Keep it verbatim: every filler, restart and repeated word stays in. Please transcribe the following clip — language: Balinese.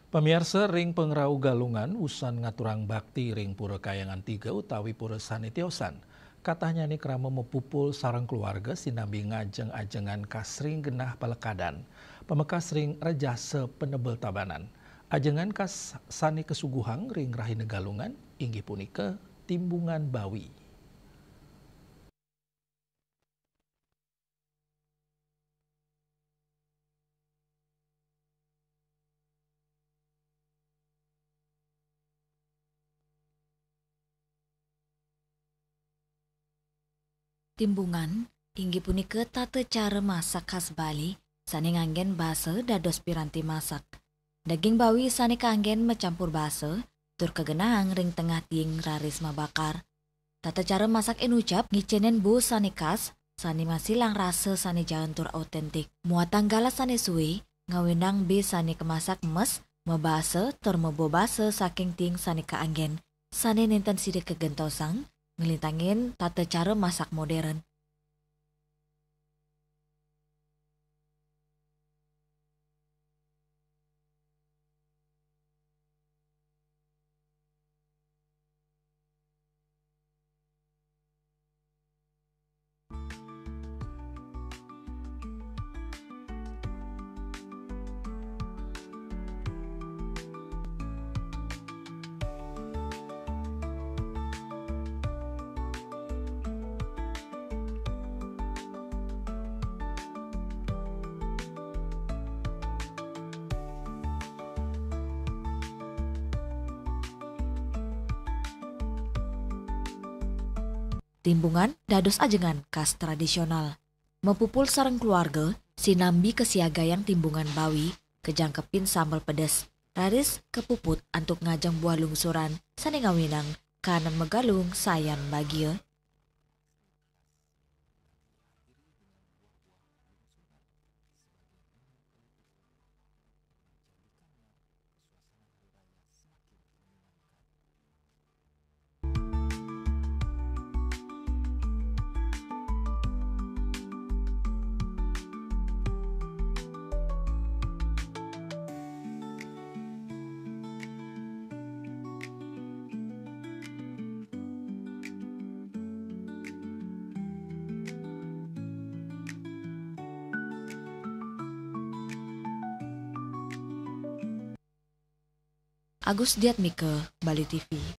Pamiarsa, ring pangrau Galungan usan ngaturang bakti ring Pura Kayangan Tiga utawi pura sane tiosan. Katahnyane krama mapupul sareng keluarga sinambi ngajeng-ajengan kas ring genah palekadan, pamekas ring rejasa penebel Tabanan. Ajengan kas sane kasuguhang ring rahina Galungan inggih punika Timbungan Bawi. Timbungan inggih punika tata cara masak khas Bali sane nganggen basa dados piranti masak. Daging bawi sane kaanggen macampur basa tur kagenahang ring tengah tiing raris mabakar. Tata cara masak inucap ngicenin boo sane khas, sane masilang rasa sane jaen tur autentik. Muatang galah sane sue, ngawinang bee sane kamasak mes, mabasa tur maboo basa saking tiing sane kaanggen, sane nenten sida kagentosang, nglintangin tata cara masak modern. Timbungan dados ajengan khas tradisional. Mapupul sareng keluarga, sinambi kasiagayang Timbungan Bawi, kajangkepin sambel pedes, raris kapuput antuk ngajeng buah lungsuran sane ngawinang kahanan magalung sayan bagia. Agus Diatmika, Bali T V.